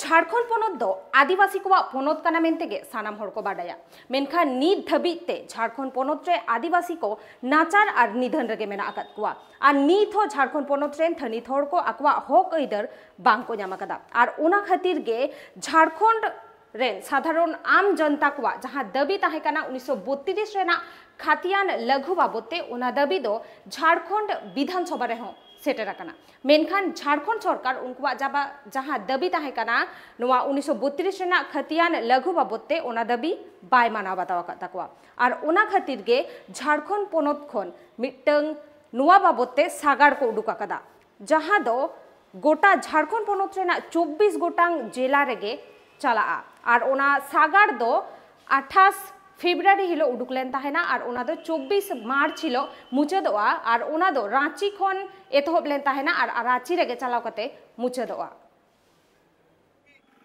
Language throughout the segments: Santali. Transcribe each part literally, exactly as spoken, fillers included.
ᱡᱷᱟᱲᱠᱷᱚᱸᱰ ᱯᱚᱱᱚᱛ ᱫᱚ ᱟᱹᱫᱤᱵᱟᱹᱥᱤ ᱠᱚᱣᱟᱜ ᱯᱚᱱᱚᱛ ᱠᱟᱱᱟ ᱢᱮᱱᱛᱮ ᱜᱮ ᱥᱟᱱᱟᱢ ᱦᱚᱲ ᱠᱚ ᱵᱟᱰᱟᱭᱟ᱾ ᱢᱮᱱᱠᱷᱟᱱ ᱱᱤᱛ ᱫᱷᱟᱹᱵᱤᱡ ᱛᱮ ᱡᱷᱟᱲᱠᱷᱚᱸᱰ ᱯᱚᱱᱚᱛ ᱨᱮ ᱟᱹᱫᱤᱵᱟᱹᱥᱤ ᱠᱚ ᱱᱟᱪᱟᱨ ᱟᱨ ᱱᱤᱫᱷᱟᱹᱱ ᱨᱮᱜᱮ ᱢᱮᱱᱟᱜ ᱟᱠᱟᱫ ᱠᱚᱣᱟ᱾ ᱟᱨ ᱱᱤᱛ ᱦᱚᱸ ᱡᱷᱟᱲᱠᱷᱚᱸᱰ ᱯᱚᱱᱚᱛ ᱨᱮᱱ ᱛᱷᱟᱹᱱᱤᱛ ᱦᱚᱲ ᱠᱚ ᱟᱠᱚᱣᱟᱜ ᱦᱚᱠ ᱟᱹᱭᱫᱟᱹᱨ ᱵᱟᱝ ᱠᱚ ᱧᱟᱢ ᱟᱠᱟᱫᱟ᱾ ᱟᱨ ᱚᱱᱟ ᱠᱷᱟᱹᱛᱤᱨ ᱜᱮ ᱡᱷᱟᱲᱠᱷᱚᱸᱰ ᱨᱮᱱ ᱥᱟᱫᱷᱟᱨᱚᱱ ᱟᱢ ᱡᱚᱱᱛᱟ ᱠᱚᱣᱟᱜ ᱡᱟᱦᱟᱸ ᱫᱟᱹᱵᱤ ᱛᱟᱦᱮᱸ ᱠᱟᱱᱟ ᱩᱱᱤᱥᱥᱚ ᱵᱚᱛᱛᱨᱤᱥ ᱨᱮᱱᱟᱜ ᱠᱷᱟᱛᱤᱭᱟᱱ ᱞᱟᱹᱜᱷᱩ ᱵᱟᱵᱚᱫ ᱛᱮ, ᱚᱱᱟ ᱫᱟᱹᱵᱤ ᱫᱚ ᱡᱷᱟᱲᱠᱷᱚᱸᱰ ᱵᱤᱫᱷᱟᱱ ᱥᱚᱵᱷᱟ ᱨᱮᱦᱚᱸ ᱥᱮᱴᱮᱨ ᱟᱠᱟᱱᱟ᱾ ᱢᱮᱱᱠᱷᱟᱱ ᱡᱷᱟᱲᱠᱷᱚᱸᱰ ᱥᱚᱨᱠᱟᱨ ᱩᱱᱠᱩᱣᱟᱜ ᱡᱟᱵᱟ-, ᱡᱟᱦᱟᱸ ᱫᱟᱹᱵᱤ ᱛᱟᱦᱮᱸ ᱠᱟᱱᱟ ᱱᱚᱣᱟ ᱩᱱᱤᱥᱥᱚ ᱵᱚᱛᱛᱨᱤᱥ ᱨᱮᱱᱟᱜ ᱠᱷᱟᱛᱤᱭᱟᱱ ᱞᱟᱹᱜᱷᱩ ᱵᱟᱵᱚᱫ ᱛᱮ, ᱚᱱᱟ ᱫᱟᱹᱵᱤ ᱵᱟᱭ ᱢᱟᱱᱟᱣ ᱵᱟᱛᱟᱣ ᱟᱠᱟᱫ ᱛᱟᱠᱚᱣᱟ᱾ ᱟᱨ ᱚᱱᱟ ᱠᱷᱟᱹᱛᱤᱨ ᱜᱮ ᱡᱷᱟᱲᱠᱷᱚᱸᱰ ᱯᱚᱱᱚᱛ ᱠᱷᱚᱱ ᱢᱤᱫᱴᱟᱝ ᱱᱚᱣᱟ ᱵᱟᱵᱚᱫ ᱛᱮ ᱥᱟᱜᱟᱲ ᱠᱚ ᱩᱰᱩᱠ ᱟᱠᱟᱫᱟ, ᱡᱟᱦᱟᱸ ᱫᱚ ᱜᱚᱴᱟ ᱡᱷᱟᱲᱠᱷᱚᱸᱰ ᱯᱚᱱᱚᱛ ᱨᱮᱱᱟᱜ ᱪᱚᱵᱵᱤᱥ ᱜᱚᱴᱟᱝ ᱡᱮᱞᱟ ᱨᱮᱜᱮ ᱪᱟᱞᱟᱜᱼᱟ᱾ ᱟᱨ ᱚᱱᱟ ᱥᱟᱜᱟᱲ ᱫᱚ ᱟᱴᱷᱟᱥ ᱯᱷᱮᱵᱽᱨᱩᱣᱟᱨᱤ ᱦᱤᱞᱳᱜ ᱩᱰᱩᱠ ᱞᱮᱱ ᱛᱟᱦᱮᱱᱟ ᱟᱨ ᱚᱱᱟ ᱫᱚ ᱪᱚᱵᱵᱤᱥ ᱢᱟᱨᱪ ᱦᱤᱞᱳᱜ ᱢᱩᱪᱟᱹᱫᱚᱜᱼᱟ᱾ ᱟᱨ ᱚᱱᱟ ᱫᱚ ᱨᱟᱸᱪᱤ ᱠᱷᱚᱱ ᱮᱛᱚᱦᱚᱵ ᱞᱮᱱ ᱛᱟᱦᱮᱱᱟ ᱟᱨ ᱨᱟᱸᱪᱤ ᱨᱮᱜᱮ ᱪᱟᱞᱟᱣ ᱠᱟᱛᱮ ᱢᱩᱪᱟᱹᱫᱚᱜᱼᱟ᱾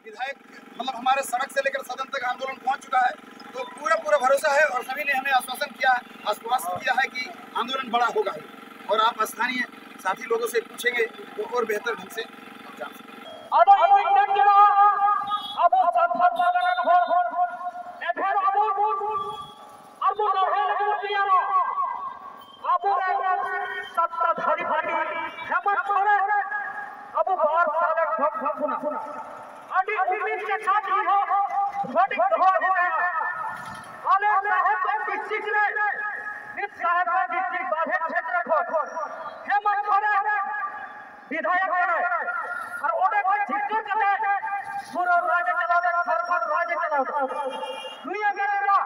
विधायक, मतलब, हमारे सड़क से लेकर सदन तक आंदोलन पहुंच चुका है, तो पूरा पूरा भरोसा है और सभी ने हमें आश्वासन किया, आश्वस्त किया है कि आंदोलन बड़ा होगा ही। और आप स्थानीय साथी लोगों से पूछेंगे तो और बेहतर ढंग से आप जान सकेंगे। ᱟᱫᱚ ᱤᱧ ᱢᱮᱱ ᱠᱮᱫᱟ, ᱟᱵᱚ ᱥᱟᱱᱛᱟᱲ ᱯᱟᱨᱜᱟᱱᱟ ᱦᱚᱲ, ᱮᱵᱷᱮᱱ ᱟᱵᱚ, ᱟᱵᱚ ᱞᱟᱹᱲᱦᱟᱹᱭ ᱞᱟᱹᱜᱤᱫ ᱵᱚᱱ ᱛᱮᱭᱟᱨᱟ᱾ ᱟᱵᱚᱨᱮᱱ ᱥᱟᱛᱛᱟᱫᱷᱟᱨᱤ ᱯᱟᱨᱴᱤ ᱦᱮᱢᱚᱱᱛ ᱥᱚᱨᱮᱱ ᱟᱵᱚ ᱵᱟᱨ ᱥᱟᱞᱮ ᱴᱷᱚᱠ ᱴᱷᱚᱠ ᱵᱚᱱᱟ᱾ ᱟᱹᱰᱤ ᱩᱢᱤᱫ ᱠᱮ ᱥᱟᱛᱷ ᱤᱧ ᱦᱚᱸ ᱵᱷᱳᱴ ᱤᱧ ᱫᱚᱦᱚ ᱟᱹᱜᱩ ᱠᱟᱜᱼᱟ᱾ ᱟᱞᱮ ᱥᱟᱦᱮᱵᱽᱜᱚᱸᱡᱽ ᱰᱤᱥᱴᱨᱤᱠᱴ ᱨᱮ ᱱᱤᱛ ᱥᱟᱦᱮᱵᱽᱜᱚᱸᱡᱽ ᱰᱤᱥᱴᱨᱤᱠᱴ ᱵᱟᱨᱦᱮ ᱠᱷᱮᱛᱨᱚ ᱠᱷᱚᱱ ᱦᱮᱢᱚᱱᱛ ᱥᱚᱨᱮᱱ ᱵᱤᱫᱷᱟᱭᱚᱠ ᱠᱟᱱᱟᱭ᱾ ᱟᱨ ᱚᱸᱰᱮ ᱠᱷᱚᱱ ᱡᱷᱤᱠᱟᱹ ᱠᱟᱛᱮ ᱯᱩᱨᱟᱹ ᱨᱟᱡᱽ ᱮ ᱪᱟᱞᱟᱣ ᱮᱫᱟ, ᱡᱷᱟᱲᱠᱷᱚᱸᱰ ᱨᱟᱡᱽ ᱮ ᱪᱟᱞᱟᱣ ᱮᱫᱟ᱾ ᱱᱩᱭ ᱮ ᱢᱮᱱ ᱮᱫᱟ,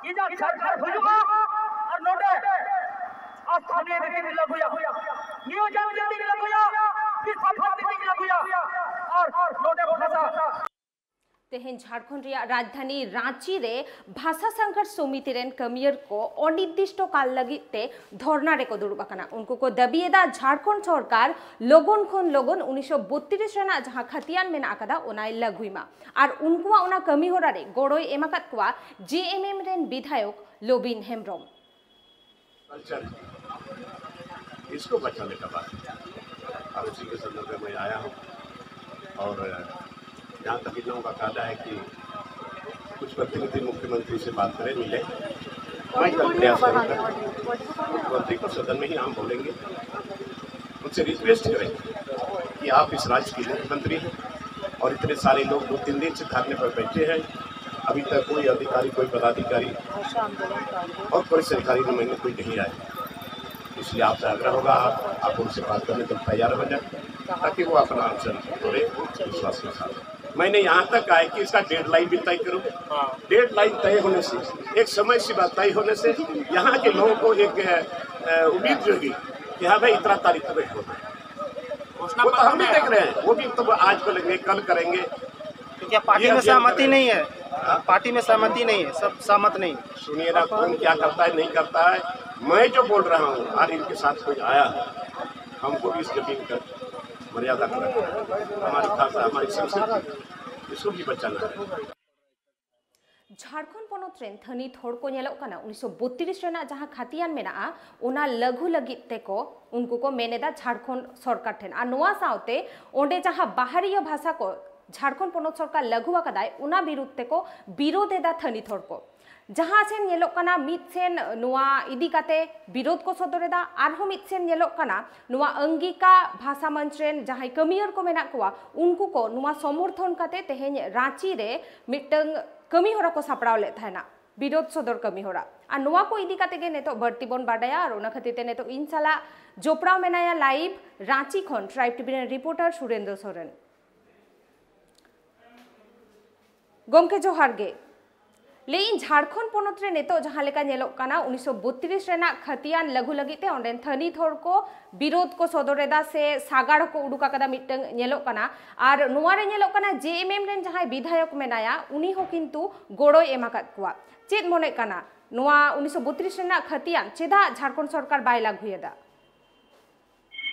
ᱤᱧᱟᱹᱜ ᱥᱚᱨᱠᱟᱨ ᱦᱩᱭᱩᱜᱼᱟ ᱟᱨ ᱱᱚᱰᱮ ᱟᱨ ᱛᱷᱟᱱᱤᱭᱚ ᱨᱤᱛᱤᱧ ᱞᱟᱹᱜᱩᱭᱟ, ᱱᱤᱭᱳᱡᱚᱱ ᱨᱤᱛᱤᱧ ᱞᱟᱹᱜᱩᱭᱟ, ᱵᱤᱥᱟᱯᱷᱟ ᱨᱤᱛᱤᱧ ᱞᱟᱹᱜᱩᱭᱟ ᱟᱨ ᱱᱚᱰᱮ ᱵᱷᱟᱥᱟ᱾ ᱛᱮᱦᱮᱧ ᱡᱷᱟᱲᱠᱷᱚᱸᱰ ᱨᱮᱭᱟᱜ ᱨᱟᱡᱽᱫᱷᱟᱱᱤ ᱨᱟᱸᱪᱤ ᱨᱮ ᱵᱷᱟᱥᱟ ᱥᱚᱝᱜᱷᱟᱨᱥ ᱥᱚᱢᱤᱛᱤ ᱨᱮᱱ ᱠᱟᱹᱢᱤᱭᱟᱹ ᱠᱚ ᱚᱱᱤᱨᱫᱤᱥᱴᱚ ᱠᱟᱞ ᱞᱟᱹᱜᱤᱫ ᱛᱮ ᱫᱷᱚᱨᱱᱟ ᱨᱮᱠᱚ ᱫᱩᱲᱩᱵ ᱟᱠᱟᱱᱟ᱾ ᱩᱱᱠᱩ ᱠᱚ ᱫᱟᱹᱵᱤᱭᱮᱫᱟ ᱡᱷᱟᱲᱠᱷᱚᱸᱰ ᱥᱚᱨᱠᱟᱨ ᱞᱚᱜᱚᱱ ᱠᱷᱚᱱ ᱞᱚᱜᱚᱱ ᱩᱱᱤᱥᱥᱚ ᱵᱚᱛᱛᱨᱤᱥ ᱨᱮᱱᱟᱜ ᱡᱟᱦᱟᱸ ᱠᱷᱟᱹᱛᱤᱭᱟᱱ ᱢᱮᱱᱟᱜ ᱟᱠᱟᱫᱟ ᱚᱱᱟᱭ ᱞᱟᱹᱜᱩᱭ ᱢᱟ᱾ ᱟᱨ ᱩᱱᱠᱩᱣᱟᱜ ᱚᱱᱟ ᱠᱟᱹᱢᱤ ᱦᱚᱨᱟ ᱨᱮ ᱜᱚᱲᱚᱭ ᱮᱢ ᱟᱠᱟᱫ ᱠᱚᱣᱟ ᱡᱮ ᱮᱢ ᱮᱢ ᱨᱮᱱ ᱵᱤᱫᱷᱟᱭᱚᱠ ᱞᱚᱵᱤᱱ ᱦᱮᱢᱵᱨᱚᱢ᱾ कल्चर है, इसको बचाने का बात है। और उसी के संदर्भ में मैं आया हूँ और जहाँ तक इन लोगों का कहना है कि कुछ प्रतिनिधि मुख्यमंत्री से बात करें, मिले, मैं कल प्रयास करूँगा। मुख्यमंत्री को सदन में ही हम बोलेंगे, उनसे रिक्वेस्ट करें कि आप इस राज्य के मुख्यमंत्री हैं और इतने सारे लोग दो तीन दिन से धरने पर बैठे हैं, अभी तक कोई अधिकारी, कोई पदाधिकारी और कोई सरकारी नुमाइंदा कोई नहीं आए। इसलिए आपसे आग्रह होगा, आप, आप उनसे बात करने के लिए तैयार हो जाए, ताकि वो अपना आंसर थोड़े विश्वास के साथ। मैंने यहाँ तक कहा है कि इसका डेडलाइन भी तय करूँ। डेडलाइन तय होने से, एक समय सीमा तय होने से यहाँ के लोगों को एक अ, उम्मीद रहेगी कि हाँ भाई, इतना तारीख तक होना है। वो तो हम भी देख रहे हैं, वो भी तो आज करेंगे, कल करेंगे। तो क्या पार्टी ये में अध्ययन सहमति करें। नहीं है? पार्टी में सहमति नहीं है, सब सहमत नहीं। सुनिए ना, कौन क्या करता है, नहीं करता है। मैं जो बोल रहा हूँ, आज इनके साथ कोई आया है, हमको भी इस जमीन का मर्यादा करना है। हमारी भाषा, हमारी संस्कृति, इसको भी बचाना है। ᱡᱷᱟᱲᱠᱷᱚᱸᱰ ᱯᱚᱱᱚᱛ ᱨᱮᱱ ᱛᱷᱟᱹᱱᱤᱛ ᱦᱚᱲ ᱠᱚ ᱧᱮᱞᱚᱜ ᱠᱟᱱᱟ ᱩᱱᱤᱥᱥᱚ ᱵᱚᱛᱛᱨᱤᱥ ᱨᱮᱱᱟᱜ ᱡᱟᱦᱟᱸ ᱠᱷᱟᱹᱛᱤᱭᱟᱱ ᱢᱮᱱᱟᱜᱼᱟ, ᱚᱱᱟ ᱞᱟᱹᱜᱩ ᱞᱟᱹᱜᱤᱫ ᱛᱮᱠᱚ ᱩᱱᱠᱩ ᱠᱚ ᱢᱮᱱ ᱮᱫᱟ ᱡᱷᱟᱲᱠᱷᱚᱸᱰ ᱥᱚᱨᱠᱟᱨ ᱴᱷᱮᱱ᱾ ᱟᱨ ᱱᱚᱣᱟ ᱥᱟᱶᱛᱮ ᱚᱸᱰᱮ ᱡᱟᱦᱟᱸ ᱵᱟᱦᱟᱨᱤᱭᱟᱹ ᱵᱷᱟᱥᱟ ᱠᱚ ᱡᱷᱟᱲᱠᱷᱚᱸᱰ ᱯᱚᱱᱚᱛ ᱥᱚᱨᱠᱟᱨ ᱞᱟᱹᱜᱩ ᱟᱠᱟᱫᱟᱭ, ᱚᱱᱟ ᱵᱤᱨᱩᱫᱷ ᱛᱮᱠᱚ ᱵᱤᱨᱳᱫᱷ ᱮᱫᱟ ᱛᱷᱟᱹᱱᱤᱛ ᱦᱚᱲ ᱠᱚ᱾ ᱡᱟᱦᱟᱸ ᱥᱮᱱ ᱧᱮᱞᱚᱜ ᱠᱟᱱᱟ, ᱢᱤᱫ ᱥᱮᱱ ᱱᱚᱣᱟ ᱤᱫᱤ ᱠᱟᱛᱮ ᱵᱤᱨᱳᱫᱷ ᱠᱚ ᱥᱚᱫᱚᱨ ᱮᱫᱟ, ᱟᱨᱦᱚᱸ ᱢᱤᱫ ᱥᱮᱱ ᱧᱮᱞᱚᱜ ᱠᱟᱱᱟ ᱱᱚᱣᱟ ᱟᱝᱜᱤᱠᱟ ᱵᱷᱟᱥᱟ ᱢᱚᱧᱪ ᱨᱮᱱ ᱡᱟᱦᱟᱸᱭ ᱠᱟᱹᱢᱤᱭᱟᱹᱨ ᱠᱚ ᱢᱮᱱᱟᱜ ᱠᱚᱣᱟ, ᱩᱱᱠᱩ ᱠᱚ ᱱᱚᱣᱟ ᱥᱚᱢᱚᱨᱛᱷᱚᱱ ᱠᱟᱛᱮ ᱛᱮᱦᱮᱧ ᱨᱟᱸᱪᱤ ᱨᱮ ᱢᱤᱫᱴᱟᱝ ᱠᱟᱹᱢᱤ ᱦᱚᱨᱟ ᱠᱚ ᱥᱟᱯᱲᱟᱣ ᱞᱮᱫ ᱛᱟᱦᱮᱱᱟ, ᱵᱤᱨᱳᱫᱷ ᱥᱚᱫᱚᱨ ᱠᱟᱹᱢᱤ ᱦᱚᱨᱟ᱾ ᱟᱨ ᱱᱚᱣᱟ ᱠᱚ ᱤᱫᱤ ᱠᱟᱛᱮ ᱜᱮ ᱱᱤᱛᱚᱜ ᱵᱟᱹᱲᱛᱤ ᱵᱚᱱ ᱵᱟᱰᱟᱭᱟ᱾ ᱟᱨ ᱚᱱᱟ ᱠᱷᱟᱹᱛᱤᱨ ᱛᱮ ᱱᱤᱛᱚᱜ ᱤᱧ ᱥᱟᱞᱟᱜ ᱡᱚᱯᱲᱟᱣ ᱢᱮᱱᱟᱭᱟ ᱞᱟᱭᱤᱵᱷ ᱨᱟᱸᱪᱤ ᱠᱷᱚᱱ ᱴᱨᱟᱭᱤᱵᱽ ᱴᱤᱵᱷᱤ ᱨᱮᱱ ᱨᱤᱯᱳᱨᱴᱟᱨ ᱥᱩᱨᱮᱱᱫᱨᱚ ᱥᱚᱨᱮᱱ᱾ ᱜᱚᱢᱠᱮ, ᱡᱚᱦᱟᱨ ᱜᱮ᱾ ᱞᱟᱹᱭᱮᱫ ᱤᱧ, ᱡᱷᱟᱲᱠᱷᱚᱸᱰ ᱯᱚᱱᱚᱛ ᱨᱮ ᱱᱤᱛᱚᱜ ᱡᱟᱦᱟᱸ ᱞᱮᱠᱟ ᱧᱮᱞᱚᱜ ᱠᱟᱱᱟ, ᱩᱱᱤᱥᱥᱚ ᱵᱚᱛᱛᱨᱤᱥ ᱨᱮᱱᱟᱜ ᱠᱷᱟᱹᱛᱤᱭᱟᱱ ᱞᱟᱹᱜᱩ ᱞᱟᱹᱜᱤᱫ ᱛᱮ ᱚᱸᱰᱮᱱ ᱛᱷᱟᱹᱱᱤᱛ ᱦᱚᱲ ᱠᱚ ᱵᱤᱨᱳᱫᱷ ᱠᱚ ᱥᱚᱫᱚᱨ ᱮᱫᱟ ᱥᱮ ᱥᱟᱜᱟᱲ ᱦᱚᱸᱠᱚ ᱩᱰᱩᱠ ᱟᱠᱟᱫᱟ, ᱢᱤᱫᱴᱟᱝ ᱧᱮᱞᱚᱜ ᱠᱟᱱᱟ᱾ ᱟᱨ ᱱᱚᱣᱟ ᱨᱮ ᱧᱮᱞᱚᱜ ᱠᱟᱱᱟ, ᱡᱮ ᱮᱢ ᱮᱢ ᱨᱮᱱ ᱡᱟᱦᱟᱸᱭ ᱵᱤᱫᱷᱟᱭᱚᱠ ᱢᱮᱱᱟᱭᱟ, ᱩᱱᱤ ᱦᱚᱸ ᱠᱤᱱᱛᱩ ᱜᱚᱲᱚᱭ ᱮᱢ ᱟᱠᱟᱫ ᱠᱚᱣᱟ᱾ ᱪᱮᱫ ᱢᱚᱱᱮᱜ ᱠᱟᱱᱟ, ᱱᱚᱣᱟ ᱩᱱᱤᱥᱥᱚ ᱵᱚᱛᱛᱨᱤᱥ ᱨᱮᱱᱟᱜ ᱠᱷᱟᱹᱛᱤᱭᱟᱱ ᱪᱮᱫᱟᱜ ᱡᱷᱟᱲᱠᱷᱚᱸᱰ ᱥᱚᱨᱠᱟᱨ ᱵᱟᱭ ᱞᱟᱹᱜᱩᱭᱮᱫᱟ?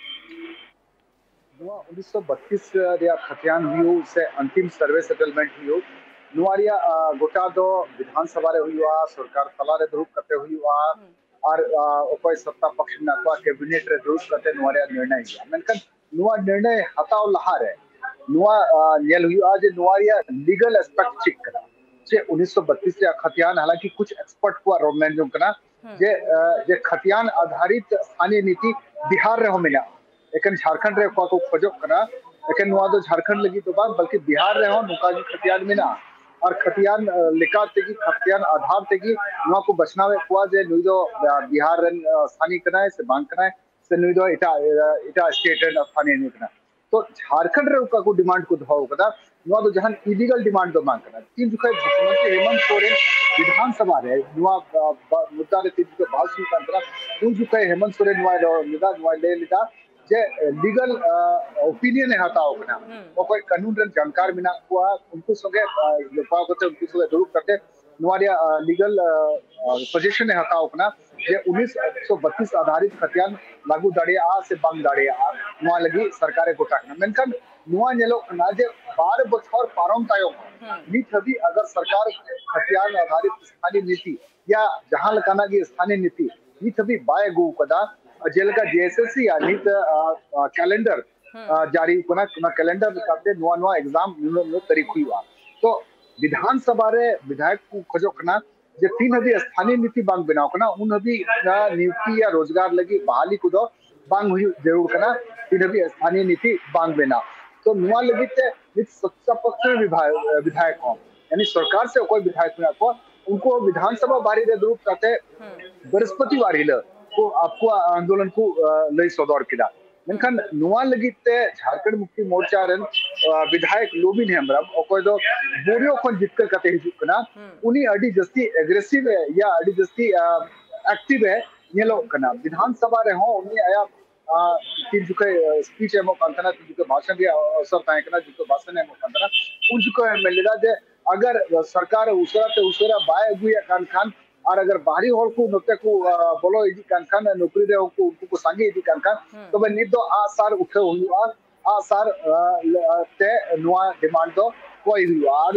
ᱱᱚᱣᱟ ᱩᱱᱤᱥᱥᱚ ᱵᱟᱛᱤᱥ ᱨᱮᱭᱟᱜ ᱠᱷᱟᱛᱤᱭᱟᱱ ᱦᱩᱭᱩᱜ ᱥᱮ ᱟᱱᱛᱤᱢ ᱥᱟᱨᱵᱷᱮ ᱥᱮᱴᱮᱞᱢᱮᱱᱴ ᱦᱩᱭᱩᱜ, ᱱᱚᱣᱟ ᱨᱮᱭᱟᱜ ᱟᱸ, ᱜᱚᱴᱟ ᱫᱚ ᱵᱤᱫᱷᱟᱱ ᱥᱚᱵᱷᱟ ᱨᱮ ᱦᱩᱭᱩᱜᱼᱟ, ᱥᱚᱨᱠᱟᱨ ᱛᱟᱞᱟ ᱨᱮ ᱫᱩᱲᱩᱵ ᱠᱟᱛᱮ ᱦᱩᱭᱩᱜᱼᱟ, ᱟᱨ ᱟᱸ, ᱚᱠᱚᱭ ᱥᱚᱛᱛᱟ ᱯᱚᱠᱥ ᱢᱮᱱᱟᱜ ᱠᱚᱣᱟ ᱠᱮᱵᱤᱱᱮᱴ ᱨᱮ ᱫᱩᱲᱩᱵ ᱠᱟᱛᱮ ᱱᱚᱣᱟ ᱨᱮᱭᱟᱜ ᱱᱤᱨᱬᱚᱭ ᱦᱩᱭᱩᱜᱼᱟ᱾ ᱢᱮᱱᱠᱷᱟᱱ ᱱᱚᱣᱟ ᱱᱤᱨᱬᱚᱭ ᱦᱟᱛᱟᱣ ᱞᱟᱦᱟ ᱨᱮ ᱱᱚᱣᱟ ᱧᱮᱞ ᱦᱩᱭᱩᱜᱼᱟ ᱡᱮ ᱱᱚᱣᱟ ᱨᱮᱭᱟᱜ ᱞᱤᱜᱟᱞ ᱮᱥᱯᱮᱠᱴ ᱪᱮᱫ ᱠᱟᱱᱟ᱾ ᱪᱮᱫ ᱩᱱᱤᱥᱥᱚ ᱵᱟᱛᱤᱥ ᱨᱮᱭᱟᱜ ᱠᱷᱟᱛᱤᱭᱟᱱ, ᱦᱟᱞᱟᱸᱠᱤ ᱠᱩᱪ ᱮᱠᱥᱯᱟᱨᱴ ᱠᱚᱣᱟᱜ ᱨᱚᱲ ᱢᱮᱱ ᱡᱚᱝ ᱠᱟᱱᱟ ᱡᱮ ᱡᱮ ᱠᱷᱟᱛᱤᱭᱟᱱ ᱟᱫᱷᱟᱨᱤᱛ ᱥᱛᱷᱟᱱᱤᱭ ᱱᱤᱛᱤ ᱵᱤᱦᱟᱨ ᱨᱮᱦᱚᱸ ᱢᱮᱱᱟᱜᱼᱟ᱾ ᱮᱠᱮᱱ ᱡᱷᱟᱲᱠᱷᱚᱸᱰ ᱨᱮ ᱚᱠᱟ ᱠᱚ ᱠᱷᱚᱡᱚᱜ ᱠᱟᱱᱟ, ᱮᱠᱮᱱ ᱱᱚᱣᱟ ᱫᱚ ᱡᱷᱟᱲᱠᱷᱚᱸᱰ ᱞᱟᱹᱜᱤᱫ ᱫᱚ ᱵᱟᱝ, ᱵᱚᱞᱠᱤ ᱵᱤᱦᱟᱨ ᱨᱮᱦᱚᱸ ᱱᱚᱝᱠᱟ ᱜᱮ ᱠᱷᱟᱛᱤᱭᱟᱱ ᱢᱮᱱᱟᱜᱼᱟ᱾ ᱟᱨ ᱠᱷᱟᱛᱤᱭᱟᱱ ᱞᱮᱠᱟ ᱛᱮᱜᱮ, ᱠᱷᱟᱛᱤᱭᱟᱱ ᱟᱫᱷᱟᱨ ᱛᱮᱜᱮ ᱱᱚᱣᱟ ᱠᱚ ᱵᱟᱪᱷᱱᱟᱣᱮᱫ ᱠᱚᱣᱟ ᱡᱮ ᱱᱩᱭ ᱫᱚ ᱵᱤᱦᱟᱨ ᱨᱮᱱ ᱥᱛᱷᱟᱱᱤᱭ ᱠᱟᱱᱟᱭ ᱥᱮ ᱵᱟᱝ ᱠᱟᱱᱟᱭ, ᱥᱮ ᱱᱩᱭ ᱫᱚ ᱮᱴᱟᱜ ᱮᱴᱟᱜ ᱥᱴᱮᱴ ᱨᱮᱱ ᱥᱛᱷᱟᱱᱤᱭ ᱠᱟᱱᱟ᱾ ᱛᱚ ᱡᱷᱟᱲᱠᱷᱚᱸᱰ ᱨᱮ ᱚᱠᱟ ᱠᱚ ᱰᱤᱢᱟᱱᱰ ᱠᱚ ᱫᱚᱦᱚ ᱟᱠᱟᱫᱟ, ᱱᱚᱣᱟ ᱫᱚ ᱡᱟᱦᱟᱱ ᱤᱞᱤᱜᱟᱞ ᱰᱤᱢᱟᱱᱰ ᱫᱚ ᱵᱟᱝ ᱠᱟᱱᱟ᱾ ᱛᱤᱱ ᱡᱚᱠᱷᱚᱱ ᱢᱩᱠᱷᱭᱚᱢᱚᱱᱛᱨᱤ ᱦᱮᱢᱚᱱᱛ ᱥᱚᱨᱮᱱ ᱵᱤᱫᱷᱟᱱ ᱥᱚᱵᱷᱟ ᱨᱮ ᱱᱚᱣᱟ ᱢᱩᱫᱫᱟ ᱨᱮ ᱛᱤᱱ ᱡᱚᱠᱷᱚᱱ ᱵᱟᱦᱥ ᱦᱩᱭᱩᱜ ᱠᱟᱱ ᱛᱟᱦᱮᱱᱟ, ᱩᱱ ᱡᱚᱠᱷᱚᱱ ᱦᱮᱢᱚᱱᱛ ᱥᱚᱨᱮᱱ ᱱᱚᱣᱟ ᱞᱟᱹᱭ ᱞᱮᱫᱟ, ᱱᱚᱣᱟ ᱞᱟᱹᱭ ᱞᱮᱫᱟ ᱡᱮ ᱞᱤᱜᱟᱞ ᱚᱯᱤᱱᱤᱭᱚᱱ ᱮ ᱦᱟᱛᱟᱣ ᱠᱟᱱᱟ᱾ ᱚᱠᱚᱭ ᱠᱟᱹᱱᱩᱱ ᱨᱮᱱ ᱡᱟᱱᱠᱟᱨ ᱢᱮᱱᱟᱜ ᱠᱚᱣᱟ, ᱩᱱᱠᱩ ᱥᱚᱸᱜᱮ ᱡᱚᱯᱲᱟᱣ ᱠᱟᱛᱮ, ᱩᱱᱠᱩ ᱥᱚᱸᱜᱮ ᱫᱩᱲᱩᱵ ᱠᱟᱛᱮ ᱱᱚᱣᱟ ᱨᱮᱭᱟᱜ ᱞᱤᱜᱟᱞ ᱥᱟᱡᱮᱥᱚᱱ ᱮ ᱦᱟᱛᱟᱣ ᱠᱟᱱᱟ ᱡᱮ ᱩᱱᱤᱥᱥᱚ ᱵᱟᱛᱤᱥ ᱟᱫᱷᱟᱨᱤᱛ ᱠᱷᱟᱛᱤᱭᱟᱱ ᱞᱟᱹᱜᱩ ᱫᱟᱲᱮᱭᱟᱜᱼᱟ ᱥᱮ ᱵᱟᱝ ᱫᱟᱲᱮᱭᱟᱜᱼᱟ, ᱱᱚᱣᱟ ᱞᱟᱹᱜᱤᱫ ᱥᱚᱨᱠᱟᱨ ᱮ ᱜᱚᱴᱟ ᱠᱟᱱᱟ᱾ ᱢᱮᱱᱠᱷᱟᱱ ᱱᱚᱣᱟ ᱧᱮᱞᱚᱜ ᱠᱟᱱᱟ ᱡᱮ ᱵᱟᱨ ᱵᱚᱪᱷᱚᱨ ᱯᱟᱨᱚᱢ ᱛᱟᱭᱚᱢ ᱱᱤᱛ ᱦᱟᱹᱵᱤᱡ ᱟᱜᱟᱨ ᱥᱚᱨᱠᱟᱨ ᱠᱷᱟᱛᱤᱭᱟᱱ ᱟᱫᱷᱟᱨᱤᱛ ᱥᱛᱷᱟᱱᱤᱭ ᱱᱤᱛᱤ ᱭᱟ ᱡᱟᱦᱟᱸ ᱞᱮᱠᱟᱱᱟᱜ ᱜᱮ ᱥᱛᱷᱟᱱᱤᱭ ᱱᱤᱛᱤ ᱱᱤᱛ ᱦᱟᱹᱵᱤᱡ ᱵᱟᱭ ᱟᱹᱜᱩ ᱟᱠᱟᱫᱟ᱾ ᱡᱮᱞᱮᱠᱟ ᱡᱮ ᱮᱥ ᱮᱥ ᱥᱤ ᱭᱟ ᱱᱤᱛ ᱠᱮᱞᱮᱱᱰᱟᱨ ᱡᱟᱹᱨᱤ ᱠᱟᱱᱟ, ᱚᱱᱟ ᱠᱮᱞᱮᱱᱰᱟᱨ ᱞᱮᱠᱟᱛᱮ ᱱᱚᱣᱟ ᱱᱚᱣᱟ ᱮᱠᱡᱟᱢ ᱱᱩᱱᱟᱹᱜ ᱱᱩᱱᱟᱹᱜ ᱛᱟᱹᱨᱤᱠᱷ ᱦᱩᱭᱩᱜᱼᱟ᱾ ᱛᱚ ᱵᱤᱫᱷᱟᱱ ᱥᱚᱵᱷᱟ ᱨᱮ ᱵᱤᱫᱷᱟᱭᱚᱠ ᱠᱚ ᱠᱷᱚᱡᱚᱜ ᱠᱟᱱᱟ ᱡᱮ ᱛᱤᱱ ᱦᱟᱹᱵᱤᱡ ᱥᱛᱷᱟᱱᱤᱭ ᱱᱤᱛᱤ ᱵᱟᱝ ᱵᱮᱱᱟᱣ ᱠᱟᱱᱟ, ᱩᱱ ᱦᱟᱹᱵᱤᱡ ᱱᱤᱭᱩᱠᱛᱤ ᱭᱟ ᱨᱳᱡᱽᱜᱟᱨ ᱞᱟᱹᱜᱤᱫ ᱵᱟᱦᱟᱞᱤ ᱠᱚᱫᱚ ᱵᱟᱝ ᱦᱩᱭᱩᱜ ᱡᱟᱹᱨᱩᱲ ᱠᱟᱱᱟ, ᱛᱤᱱ ᱦᱟᱹᱵᱤᱡ ᱥᱛᱷᱟᱱᱤᱭ ᱱᱤᱛᱤ ᱵᱟᱝ ᱵᱮᱱᱟᱣ᱾ ᱛᱚ ᱱᱚᱣᱟ ᱞᱟᱹᱜᱤᱫ ᱛᱮ ᱱᱤᱛ ᱥᱚᱪᱪᱟ ᱯᱚᱠᱠᱷᱚ ᱨᱮ ᱵᱤᱫᱷᱟᱭᱚᱠ ᱠᱚ, ᱭᱟᱱᱤ ᱥᱚᱨᱠᱟᱨ ᱥᱮ ᱚᱠᱚᱭ ᱵᱤᱫᱷᱟᱭᱚᱠ ᱢᱮᱱᱟᱜ ᱠᱚᱣᱟ, ᱩᱱᱠᱩ ᱵᱤᱫᱷᱟᱱ ᱥᱚᱵᱷᱟ ᱵᱟᱦᱨᱮ ᱨᱮ ᱫᱩᱲᱩᱵ ᱠᱟᱛᱮ ᱵᱨᱤᱦᱚᱥᱯᱚᱛᱤᱵᱟᱨ ᱦᱤᱞᱳᱜ ᱠᱚ ᱟᱠᱚᱣᱟᱜ ᱟᱱᱫᱳᱞᱚᱱ ᱠᱚ ᱞᱟᱹᱭ ᱥᱚᱫᱚᱨ ᱠᱮᱫᱟ᱾ ᱢᱮᱱᱠᱷᱟᱱ ᱱᱚᱣᱟ ᱞᱟᱹᱜᱤᱫ ᱛᱮ ᱡᱷᱟᱲᱠᱷᱚᱸᱰ ᱢᱩᱠᱛᱤ ᱢᱳᱨᱪᱟ ᱨᱮᱱ ᱵᱤᱫᱷᱟᱭᱚᱠ ᱞᱚᱵᱤᱱ ᱦᱮᱢᱵᱨᱚᱢ, ᱚᱠᱚᱭ ᱫᱚ ᱵᱳᱨᱤᱭᱳ ᱠᱷᱚᱱ ᱡᱤᱛᱠᱟᱹᱨ ᱠᱟᱛᱮ ᱦᱤᱡᱩᱜ ᱠᱟᱱᱟ, ᱩᱱᱤ ᱟᱹᱰᱤ ᱡᱟᱹᱥᱛᱤ ᱮᱜᱨᱮᱥᱤᱵᱷ ᱭᱟ ᱟᱹᱰᱤ ᱡᱟᱹᱥᱛᱤ ᱮᱠᱴᱤᱵᱷ ᱮ ᱧᱮᱞᱚᱜ ᱠᱟᱱᱟ᱾ ᱵᱤᱫᱷᱟᱱ ᱥᱚᱵᱷᱟ ᱨᱮᱦᱚᱸ ᱩᱱᱤ ᱟᱭᱟᱜ ᱛᱤᱱ ᱡᱚᱠᱷᱚᱱ ᱥᱯᱤᱪ ᱮ ᱮᱢᱚᱜ ᱠᱟᱱ ᱛᱟᱦᱮᱱᱟ, ᱛᱤᱱ ᱡᱚᱠᱷᱚᱱ ᱵᱷᱟᱥᱚᱱ ᱨᱮᱭᱟᱜ ᱚᱵᱥᱚᱨ ᱛᱟᱦᱮᱸ ᱠᱟᱱᱟ, ᱡᱚᱠᱷᱚᱱ ᱵᱷᱟᱥᱚᱱ ᱮ ᱮᱢᱚᱜ ᱠᱟᱱ ᱛᱟᱦᱮᱱᱟ, ᱩᱱ ᱡᱚᱠᱷᱚᱱ ᱮ ᱢᱮᱱ ᱞᱮᱫᱟ ᱡᱮ ᱟᱜᱟᱨ ᱥᱚᱨᱠᱟᱨ ᱩᱥᱟᱹᱨᱟ ᱛᱮ ᱩᱥᱟᱹᱨᱟ ᱵᱟᱭ ᱟᱹᱜᱩᱭᱮᱫ ᱠᱟᱱ ᱠᱷᱟᱱ ᱟᱨ ᱟᱜᱟᱨ ᱵᱟᱦᱨᱤ ᱦᱚᱲ ᱠᱚ ᱱᱚᱛᱮ ᱠᱚ ᱵᱚᱞᱚ ᱤᱫᱤᱜ ᱠᱟᱱ ᱠᱷᱟᱱ, ᱱᱚᱠᱨᱤ ᱨᱮ ᱩᱱᱠᱩ ᱩᱱᱠᱩ ᱠᱚ ᱥᱟᱸᱜᱮ ᱤᱫᱤᱜ ᱠᱟᱱ ᱠᱷᱟᱱ, ᱛᱚᱵᱮ ᱱᱤᱛ ᱫᱚ ᱟᱜᱼᱥᱟᱨ ᱩᱴᱷᱟᱹᱣ ᱦᱩᱭᱩᱜᱼᱟ, ᱟᱜᱼᱥᱟᱨ ᱛᱮ ᱱᱚᱣᱟ ᱰᱤᱢᱟᱱᱰ ᱫᱚ ᱠᱚᱭ ᱦᱩᱭᱩᱜᱼᱟ᱾ ᱟᱨ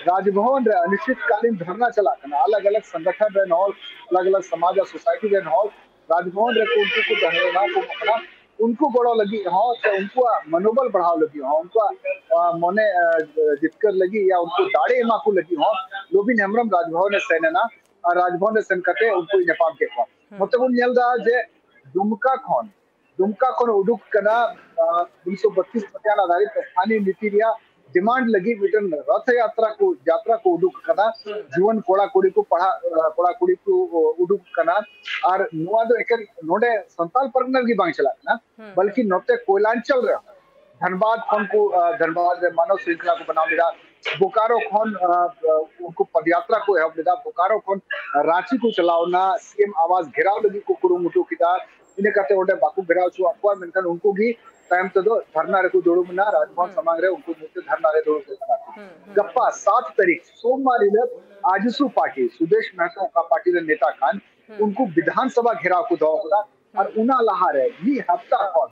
ᱨᱟᱡᱽᱵᱷᱚᱵᱚᱱ ᱨᱮ ᱚᱱᱤᱥᱪᱤᱛᱠᱟᱞᱤᱱ ᱫᱷᱚᱨᱱᱟ ᱪᱟᱞᱟᱜ ᱠᱟᱱᱟ, ᱟᱞᱟᱜᱽ ᱟᱞᱟᱜᱽ ᱥᱚᱝᱜᱚᱴᱷᱚᱱ ᱨᱮᱱ ᱦᱚᱲ, ᱟᱞᱟᱜᱽ ᱟᱞᱟᱜᱽ ᱥᱚᱢᱟᱡᱽ ᱟᱨ ᱥᱳᱥᱟᱭᱴᱤ ᱨᱮᱱ ᱦᱚᱲ ᱨᱟᱡᱽᱵᱷᱚᱵᱚᱱ ᱨᱮ ᱩᱱᱠᱩ ᱠᱚ ᱫᱷᱚᱨᱱᱟ ᱠᱚ ᱮᱢᱚᱜ ᱠᱟᱱᱟ᱾ ᱩᱱᱠᱩ ᱜᱚᱲᱚ ᱞᱟᱹᱜᱤᱫ ᱦᱚᱸ ᱥᱮ ᱩᱱᱠᱩᱣᱟᱜ ᱢᱚᱱᱳᱵᱚᱞ ᱵᱟᱲᱦᱟᱣ ᱞᱟᱹᱜᱤᱫ ᱦᱚᱸ, ᱩᱱᱠᱩᱣᱟᱜ ᱢᱚᱱᱮ ᱡᱤᱛᱠᱟᱹᱨ ᱞᱟᱹᱜᱤᱫ ᱭᱟ ᱩᱱᱠᱩ ᱫᱟᱲᱮ ᱮᱢᱟ ᱠᱚ ᱞᱟᱹᱜᱤᱫ ᱦᱚᱸ ᱞᱚᱵᱤᱱ ᱦᱮᱢᱵᱨᱚᱢ ᱨᱟᱡᱽᱵᱷᱚᱵᱚᱱ ᱮ ᱥᱮᱱ ᱮᱱᱟ᱾ ᱟᱨ ᱨᱟᱡᱽᱵᱷᱚᱵᱚᱱ ᱨᱮ ᱥᱮᱱ ᱠᱟᱛᱮ ᱩᱱᱠᱩᱭ ᱧᱟᱯᱟᱢ ᱠᱮᱫ ᱠᱚᱣᱟ᱾ ᱱᱚᱛᱮ ᱵᱚᱱ ᱧᱮᱞ ᱮᱫᱟ ᱡᱮ ᱫᱩᱢᱠᱟ ᱠᱷᱚᱱ ᱫᱩᱢᱠᱟ ᱠᱷᱚᱱ ᱩᱰᱩᱠ ᱠᱟᱱᱟ ᱩᱱᱤᱥᱥᱚ ᱵᱟᱛᱤᱥ ᱠᱷᱟᱛᱤᱭᱟᱱ ᱟᱫᱷᱟᱨᱤᱛ ᱥᱛᱷᱟᱱᱤᱭ ᱱᱤᱛᱤ ᱨᱮᱭᱟᱜ ᱰᱤᱢᱟᱱᱰ ᱞᱟᱹᱜᱤᱫ ᱢᱤᱫᱴᱮᱱ ᱨᱚᱛᱷ ᱭᱟᱛᱨᱟ ᱠᱚ ᱡᱟᱛᱨᱟ ᱠᱚ ᱩᱰᱩᱠ ᱟᱠᱟᱫᱟ᱾ ᱡᱩᱣᱟᱹᱱ ᱠᱚᱲᱟ ᱠᱩᱲᱤ ᱠᱚ ᱯᱟᱲᱦᱟᱜ ᱠᱚᱲᱟ ᱠᱩᱲᱤ ᱠᱚ ᱩᱰᱩᱠ ᱟᱠᱟᱱᱟ᱾ ᱟᱨ ᱱᱚᱣᱟ ᱫᱚ ᱮᱠᱮᱱ ᱱᱚᱰᱮ ᱥᱟᱱᱛᱟᱲ ᱯᱟᱨᱜᱟᱱᱟ ᱨᱮᱜᱮ ᱵᱟᱝ ᱪᱟᱞᱟᱜ ᱠᱟᱱᱟ, ᱵᱚᱞᱠᱤ ᱱᱚᱛᱮ ᱠᱚᱭᱞᱟᱧᱪᱚᱞ ᱨᱮ ᱫᱷᱟᱱᱵᱟᱫ ᱠᱷᱚᱱ ᱠᱚ ᱫᱷᱟᱱᱵᱟᱫ ᱨᱮ ᱢᱟᱱᱚᱵ ᱥᱨᱤᱝᱠᱷᱚᱞᱟ ᱠᱚ ᱵᱮᱱᱟᱣ ᱞᱮᱫᱟ᱾ ᱵᱳᱠᱟᱨᱳ ᱠᱷᱚᱱ ᱩᱱᱠᱩ ᱯᱚᱫᱭᱟᱛᱨᱟ ᱠᱚ ᱮᱦᱚᱵ ᱞᱮᱫᱟ᱾ ᱵᱳᱠᱟᱨᱳ ᱠᱷᱚᱱ ᱨᱟᱸᱪᱤ ᱠᱚ ᱪᱟᱞᱟᱣ ᱮᱱᱟ᱾ ᱥᱤ ᱮᱢ ᱟᱵᱟᱥ ᱜᱷᱮᱨᱟᱣ ᱞᱟᱹᱜᱤᱫ ᱠᱚ ᱠᱩᱨᱩᱢᱩᱴᱩ ᱠᱮᱫᱟ᱾ ᱤᱱᱟᱹ ᱠᱟᱛᱮ ᱚᱸᱰᱮ ᱵᱟᱠᱚ ᱜᱷᱮᱨᱟᱣ ᱦᱚᱪᱚᱣᱟᱜ ᱠᱚᱣᱟ, ᱢᱮᱱᱠᱷᱟᱱ ᱩᱱᱠᱩ ᱜᱮ ᱛᱟᱭᱚᱢ ᱛᱮᱫᱚ ᱫᱷᱟᱨᱱᱟ ᱨᱮᱠᱚ ᱫᱩᱲᱩᱵ ᱮᱱᱟ᱾ ᱨᱟᱡᱽᱵᱷᱚᱵᱚᱱ ᱥᱟᱢᱟᱝ ᱨᱮ ᱩᱱᱠᱩ ᱢᱤᱫᱴᱮᱱ ᱫᱷᱟᱨᱱᱟ ᱨᱮ ᱫᱩᱲᱩᱵ ᱟᱠᱟᱱᱟ ᱠᱚ᱾ ᱜᱟᱯᱟ ᱥᱟᱛ ᱛᱟᱹᱨᱤᱠᱷ ᱥᱳᱢᱵᱟᱨ ᱦᱤᱞᱳᱜ ᱟᱡᱥᱩ ᱯᱟᱨᱴᱤ, ᱥᱩᱫᱮᱥ ᱢᱮᱦᱛᱟ ᱚᱠᱟ ᱯᱟᱨᱴᱤ ᱨᱮ ᱱᱮᱛᱟ ᱠᱟᱱ, ᱩᱱᱠᱩ ᱵᱤᱫᱷᱟᱱ ᱥᱚᱵᱷᱟ ᱜᱷᱮᱨᱟᱣ ᱠᱚ ᱫᱚᱦᱚ ᱠᱟᱫᱟ᱾ ᱟᱨ ᱚᱱᱟ ᱞᱟᱦᱟᱨᱮ ᱢᱤᱫ ᱦᱟᱯᱛᱟ ᱠᱷᱚᱱ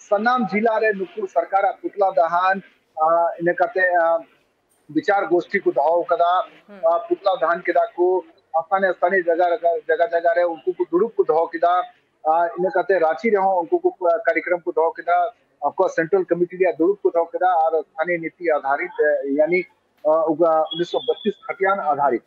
ᱥᱟᱱᱟᱢ ᱡᱤᱞᱟ ᱨᱮ ᱱᱩᱠᱩ ᱥᱚᱨᱠᱟᱨᱟᱜ ᱯᱩᱛᱞᱟ ᱫᱟᱦᱟᱱ, ᱤᱱᱟᱹ ᱠᱟᱛᱮ ᱵᱤᱪᱟᱨ ᱜᱳᱥᱴᱤ ᱠᱚ ᱫᱚᱦᱚ ᱠᱟᱫᱟ᱾ ᱯᱩᱛᱞᱟ ᱫᱟᱦᱟᱱ ᱠᱮᱫᱟ ᱠᱚ᱾ ᱟᱥᱛᱷᱟᱱᱤ ᱟᱥᱛᱷᱟᱱᱤ ᱡᱟᱭᱜᱟ ᱡᱟᱭᱜᱟ ᱡᱟᱭᱜᱟ ᱨᱮ ᱩᱱᱠᱩ ᱠᱚ ᱫᱩᱲᱩᱵ ᱠᱚ ᱫᱚᱦᱚ ᱠᱮᱫᱟ᱾ ᱟᱨ ᱤᱱᱟᱹ ᱠᱟᱛᱮ ᱨᱟᱸᱪᱤ ᱨᱮᱦᱚᱸ ᱩᱱᱠᱩ ᱠᱚ ᱠᱟᱨᱭᱚᱠᱨᱚᱢ ᱠᱚ ᱫᱚᱦᱚ ᱠᱮᱫᱟ᱾ ᱟᱠᱚᱣᱟᱜ ᱥᱮᱱᱴᱨᱟᱞ ᱠᱚᱢᱤᱴᱤ ᱨᱮᱭᱟᱜ ᱫᱩᱲᱩᱵ ᱠᱚ ᱫᱚᱦᱚ ᱠᱮᱫᱟ᱾ ᱟᱨ ᱥᱛᱷᱟᱱᱤᱭ ᱱᱤᱛᱤ ᱟᱫᱷᱟᱨᱤᱛ, ᱭᱟᱱᱤ ᱩᱱᱤᱥᱥᱚ ᱵᱟᱛᱤᱥ ᱠᱷᱟᱛᱤᱭᱟᱱ ᱟᱫᱷᱟᱨᱤᱛ